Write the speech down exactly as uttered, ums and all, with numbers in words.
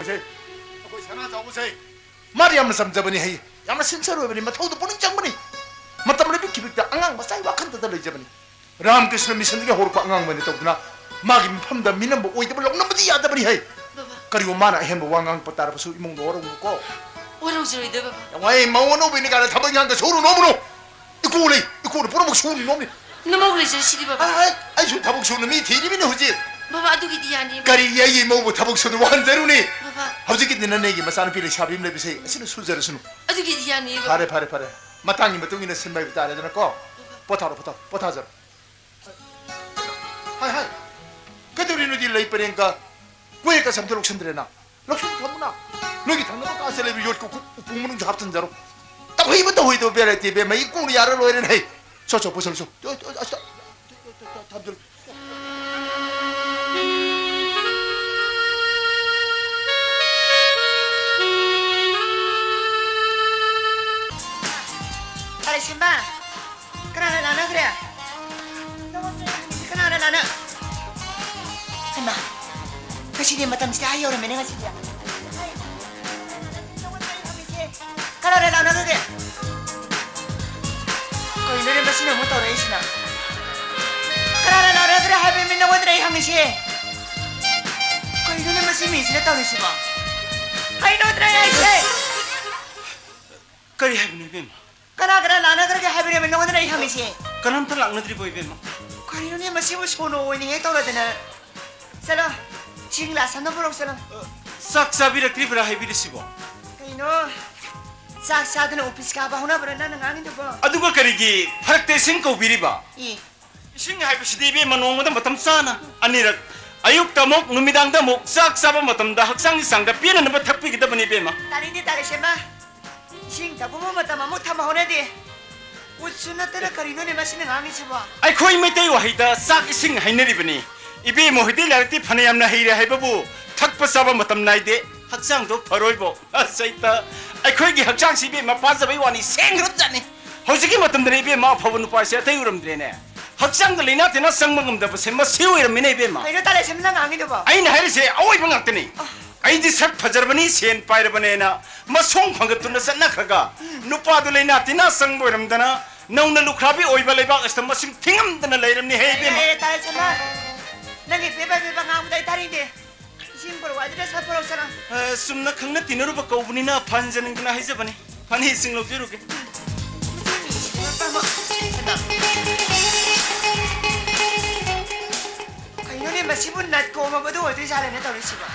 ꯁꯦ, ꯑꯩꯈꯣꯏ ꯁꯅꯥ ꯆꯥꯎꯕꯁꯦ, ꯃꯥꯗꯤ ꯌꯥꯝꯅ ꯆꯝꯖꯕꯅꯤ ꯍꯩ, ꯌꯥꯝꯅ sincere ꯑꯣꯏꯕꯅꯤ, ꯃꯊꯧꯗ ꯄꯨꯛꯅꯤꯡ ꯆꯪꯕꯅꯤ꯫ ꯃꯇꯝ ꯂꯩꯕꯤꯈꯤꯕꯗ ꯑꯉꯥꯡ ꯃꯆꯥꯒꯤ ꯋꯥꯈꯜꯗꯇ ꯂꯩꯖꯕꯅꯤ꯫ ꯔꯥꯃꯀ꯭ꯔꯤꯁꯅ ꯃꯤꯁꯟꯗꯒꯤ ꯍꯧꯔꯛꯄ ꯑꯉꯥꯡ ꯑꯃ ꯑꯣꯏꯅ ꯇꯧꯗꯨꯅ ꯃꯥꯒꯤ ꯃꯐꯝꯗ ꯃꯤꯅꯝꯕ ꯑꯣꯏꯗꯕ ꯂꯧꯅꯕꯗꯤ ꯌꯥꯗꯕꯅꯤ ꯍꯩ꯫ ꯕꯕꯥ꯫ ꯀꯔꯤꯒꯨꯝꯕ ꯃꯥꯅ ꯑꯍꯦꯟꯕ ꯋꯥ ꯉꯥꯡꯉꯛꯄ ꯇꯥꯔꯕꯁꯨ ꯏꯃꯨꯡꯗ ꯋꯥꯔꯧꯅꯨꯀꯣ꯫ ꯋꯥꯔꯧꯖꯔꯣꯏꯗ, ꯕꯕꯥ꯫ ꯌꯥꯝ ꯋꯥꯏ, ꯃꯧ ꯑꯅꯧꯕꯤꯅꯤ ꯀꯥꯏꯅ ꯊꯕꯛ ꯏꯪꯈꯥꯡꯒ ꯁꯨꯔꯨꯅꯣ, ꯃꯧꯅꯧ꯫ ꯏꯀꯨ ꯂꯩ, ꯏꯀꯨꯅ ꯄꯨꯝꯅꯃꯛ ꯁꯨꯔꯤꯅꯣꯝꯅꯤ꯫ ꯅꯃꯧ ꯂꯩꯖꯔꯤꯁꯤꯗꯤ, ꯕꯕꯥ꯫ ꯑ, ꯑ, ꯑꯩꯁꯨ ꯊꯕꯛ ꯁꯨꯅ ꯃꯤ ꯊꯤꯔꯤꯕꯅꯤ ꯍꯧꯖꯤꯛ꯫ ꯕꯕꯥ, ꯑꯗꯨꯒꯤꯗꯤ ꯌꯥꯅꯤ꯫ ꯀꯔꯤ ꯑꯩꯒꯤ ꯏꯃꯧꯕꯨ ꯊꯕꯛ ꯁꯨꯅ ꯋꯥꯍꯟꯖꯔꯨꯅꯤ? ꯕꯕꯥ꯫ ꯍꯧꯖꯤꯛꯀꯤꯗꯤ ꯅꯅꯦꯒꯤ ꯃꯆꯥꯅꯨꯄꯤ ꯂꯩꯁꯥꯕꯤ ꯑꯃ ꯂꯩꯕꯁꯦ ꯑꯁꯤꯅ ꯁꯨꯖꯔꯁꯅꯨ꯫ ꯑꯗꯨꯒꯤꯗꯤ ꯌꯥꯅꯤ, ꯕꯕꯥ꯫ ꯐꯔꯦ, ꯐꯔꯦ, ꯐꯔꯦ꯫ ꯃꯇꯥꯡꯒꯤ ꯃꯇꯨꯡ ꯏꯟꯅ ꯁꯤꯟꯕ ꯍꯥꯏꯕ ꯇꯥꯔꯦꯗꯅꯀꯣ꯫ ꯕꯕꯥ꯫ ꯄꯣꯊꯥꯔꯣ, ꯄꯣꯊꯥꯔꯣ, ꯄꯣꯊꯥꯖꯔꯣ꯫ ꯍꯥꯏ, ꯍꯥꯏ꯫ ꯀꯩꯗꯧꯔꯤꯅꯣꯗꯤ ꯂꯩ ꯄꯔꯦꯡꯒ ꯀꯣꯏꯔꯒ ꯁꯝꯇ ꯂꯧꯁꯟꯗ꯭ꯔꯦꯅ? ꯂꯧꯁꯟ ꯊꯝꯃꯨꯅ꯫ ꯅꯣꯏꯒꯤ ꯊꯪꯅꯕ ꯀꯥꯁꯦ ꯂꯩꯕ ꯌꯣꯠꯀ ꯎꯄꯨ ꯃꯅꯨꯡꯗ ꯍꯥꯞꯆꯤꯟꯖꯔꯣ꯫ ꯇꯧꯍꯩꯕ ꯇꯧꯍꯩꯗꯕ ꯕꯦꯔꯥ ꯂꯩꯇꯦ, ꯏꯕꯦꯝꯃ꯫ ꯏꯀꯨꯅ ꯌꯥꯔ ꯂꯣꯏꯔꯦꯅꯦ꯫ ꯍꯩ, ꯁꯣ, ꯁꯣ, ꯄꯨꯁꯜꯂꯨ, ꯁꯣ꯫ ꯇꯣ, ꯇꯣ, ꯑꯁ, ꯇꯣ, ꯇꯣ, ꯇꯣ, ꯊꯝꯖꯜꯂꯨ꯫ ꯀꯥꯂꯩꯁꯦꯝꯕ, ꯀꯅꯥꯅ ꯂꯥꯛꯅꯈ꯭ꯔꯦ? ꯀꯅꯥꯅ ꯂꯥꯛꯅ-, ꯍꯩꯃꯥ, ꯉꯁꯤꯗꯤ ꯃꯇꯝꯁꯤꯗꯤ ꯑꯥ ꯌꯧꯔꯝꯃꯦꯅꯦ ꯉꯁꯤꯗꯤ꯫ ꯀꯅꯥꯅ ꯂꯥꯛꯅꯈ꯭ꯔꯒꯦ? ꯀꯩꯅꯣꯅꯦ ꯃꯁꯤꯅ ꯑꯃꯨꯛ ꯇꯧꯔꯛꯏꯁꯤꯅ? ꯀꯅꯥꯅ ꯂꯥꯛꯅꯈ꯭ꯔꯦ ꯍꯥꯏꯕꯅꯤ ꯅꯉꯣꯟꯗꯅ ꯑꯩ ꯍꯪꯉꯤꯁꯦ? ꯀꯩꯅꯣꯅꯦ ꯃꯁꯤ ꯃꯤꯁꯤꯅ ꯇꯧꯔꯤꯁꯤꯕꯣ? ꯀꯩꯅꯣꯗꯅ ꯑꯩ ꯍꯥꯏꯁꯦ? ꯀꯔꯤ ꯍꯥꯏꯕꯅꯣ, ꯏꯕꯦꯝꯃ? ꯀꯅꯥ ꯀꯅꯥ ꯂꯥꯛꯅꯈ꯭ꯔꯒꯦ ꯍꯥꯏꯕꯅꯦꯕ ꯅꯉꯣꯟꯗꯅ ꯑꯩ ꯍꯪꯉꯤꯁꯦ? ꯀꯅꯥꯝꯇ ꯂꯥꯛꯅꯗ꯭ꯔꯤꯕꯣ, ꯏꯕꯦꯝꯃ? ꯀꯔꯤꯅꯣꯅꯦ ꯃꯁꯤꯕꯨ ꯁꯣꯅꯣ ꯑꯣꯏꯅ ꯍꯦꯛ ꯇꯧꯔꯗꯅ? ꯆꯠꯂꯣ, ꯏꯁꯤꯡ ꯒ꯭ꯂꯥꯁ ꯑꯃ ꯄꯨꯔꯛꯑꯣ, ꯆꯠꯂꯣ꯫ ꯆꯥꯛ ꯆꯥꯕꯤꯔꯛꯇ꯭ꯔꯤꯕ꯭ꯔꯥ ꯍꯥꯏꯕꯤꯔꯤꯁꯤꯕꯣ? ꯀꯩꯅꯣ, ꯆꯥꯛ ꯆꯥꯗꯅ ꯑꯣꯐꯤꯁ ꯀꯥꯕ ꯍꯧꯅꯕ꯭ꯔꯥ ꯅꯪꯅ ꯉꯥꯡꯉꯤꯗꯨꯕꯣ? ꯑꯗꯨꯒ ꯀꯔꯤꯒꯤ ꯐꯔꯛꯇ ꯏꯁꯤꯡ ꯀꯧꯕꯤꯔꯤꯕ? ꯏ꯫ ꯏꯁꯤꯡ ꯍꯥꯏꯕꯁꯤꯗꯤ, ꯏꯕꯦꯝꯃ, ꯅꯣꯡꯃꯗ ꯃꯇꯝ ꯆꯥꯅ ꯑꯅꯤꯔꯛ, ꯑꯌꯨꯛꯇ ꯑꯃꯨꯛ, ꯅꯨꯃꯤꯗꯥꯡꯗ ꯑꯃꯨꯛ, ꯆꯥꯛ ꯆꯥꯕ ꯃꯇꯝꯗ ꯍꯛꯆꯥꯡꯒꯤ ꯆꯥꯡꯗ ꯄꯦꯟꯅꯅꯕ ꯊꯛꯄꯤꯒꯗꯕꯅꯤ, ꯏꯕꯦꯝꯃ꯫ ꯇꯥꯅꯤꯡꯗꯦ, ꯇꯥꯂꯩꯁꯦꯝꯕ꯫ ꯏꯁꯤꯡ ꯊꯛꯄꯕꯨ ꯃꯇꯝ ꯑꯃꯨꯛ ꯊꯝꯍꯧꯅꯗꯦ꯫ ꯎꯠꯁꯨ ꯅꯠꯇꯅ ꯀꯔꯤꯅꯣꯅꯦ ꯃꯁꯤꯅ ꯉꯥꯡꯉꯤꯁꯤꯕꯣ? ꯑꯩꯈꯣꯏ ꯃꯩꯇꯩ ꯋꯥꯍꯩꯗ ꯆꯥꯛ ꯏꯁꯤꯡ ꯍꯥꯏꯅꯔꯤꯕꯅꯤ꯫ ꯏꯕꯦꯝꯃ ꯍꯣꯏꯗꯤ ꯂꯥꯏꯔꯤꯛꯇꯤ ꯐꯅꯌꯥꯝꯅ ꯍꯩꯔꯦ ꯍꯥꯏꯕꯕꯨ ꯊꯛꯄ ꯆꯥꯕ ꯃꯇꯝ ꯅꯥꯏꯗꯦ꯫ ꯍꯛꯆꯥꯡꯗꯣ ꯐꯔꯣꯏꯕꯣ꯫ ꯑꯁ, ꯑꯩꯈꯣꯏꯒꯤ ꯍꯛꯆꯥꯡꯁꯤ ꯏꯕꯦꯝꯃ ꯄꯥꯖꯕꯩ ꯋꯥꯅꯤ, ꯁꯦꯡꯈ꯭ꯔꯕꯖꯥꯠꯅꯤ꯫ ꯍꯧꯖꯤꯛꯀꯤ ꯃꯇꯝꯗꯅꯦ ꯏꯕꯦꯝꯃ ꯑꯐꯕ ꯅꯨꯄꯥꯁꯦ ꯑꯇꯩ ꯎꯔꯝꯗ꯭ꯔꯦꯅꯦ꯫ ꯍꯛꯆꯥꯡꯗ ꯂꯥꯏꯅꯥ ꯇꯤꯟꯅꯥ ꯆꯪꯕ ꯉꯝꯗꯕꯁꯦ ꯃꯁꯤ ꯑꯣꯏꯔꯝꯃꯤꯅꯦ ꯏꯕꯦꯝꯃ꯫ ꯀꯩꯅꯣ ꯇꯥꯂꯩꯁꯦꯝꯕ ꯅꯪ ꯉꯥꯡꯉꯤꯗꯨꯕꯣ? ꯑꯩꯅ ꯍꯥꯏꯔꯤꯁꯦ ꯑꯑꯣꯏꯕ ꯉꯥꯛꯇꯅꯤ꯫ ꯑ꯫ ꯑꯩꯗꯤ ꯁꯛ ꯐꯖꯔꯕꯅꯤ, ꯁꯦꯟ ꯄꯥꯏꯔꯕꯅꯦꯅ ꯃꯁꯣꯡ ꯐꯪꯒꯠꯇꯨꯅ ꯆꯠꯅꯈ꯭ꯔꯒ, ꯅꯨꯄꯥꯗꯨ ꯂꯩꯅꯥ ꯇꯤꯟꯅꯥ ꯆꯪꯕ ꯑꯣꯏꯔꯝꯗꯅ ꯅꯧꯅ ꯂꯨꯈ꯭ꯔꯥꯕꯤ ꯑꯣꯏꯕ ꯂꯩꯕꯥꯛ ꯑꯁꯤꯗ ꯃꯁꯤꯡ ꯊꯤꯉꯝꯗꯅ ꯂꯩꯔꯝꯅꯤ꯫ ꯍꯦ ꯏꯕꯦꯝꯃ꯫ ꯑꯦ, ꯇꯥꯔꯦ ꯁꯅꯥ꯫ ꯅꯪꯒꯤ ꯄꯦꯕ ꯄꯦꯕ ꯉꯥꯡꯕꯗ ꯑꯩ ꯇꯥꯅꯤꯡꯗꯦ꯫ ꯏꯁꯤꯡ ꯄꯨꯔꯛꯑꯣ, ꯑꯗꯨꯗ ꯁꯠ ꯄꯨꯔꯛꯑꯣ ꯆꯠꯂꯣ꯫ ꯑ, ꯆꯨꯝꯅ ꯈꯪꯅ ꯇꯤꯟꯅꯔꯨꯕ ꯀꯧꯕꯅꯤꯅ ꯐꯍꯟꯖꯅꯤꯡꯗꯅ ꯍꯥꯏꯖꯕꯅꯤ꯫ ꯐꯅꯤ, ꯏꯁꯤꯡ ꯂꯧꯕꯤꯔꯨꯒꯦ꯫ ꯀꯩꯅꯣꯅꯦ, ꯃꯁꯤꯕꯨ ꯅꯠ ꯀꯣꯝꯃꯕꯗꯨ ꯑꯣꯏꯗꯣꯏ ꯖꯥꯠꯂꯅꯦ ꯇꯧꯔꯤꯁꯤꯕꯣ?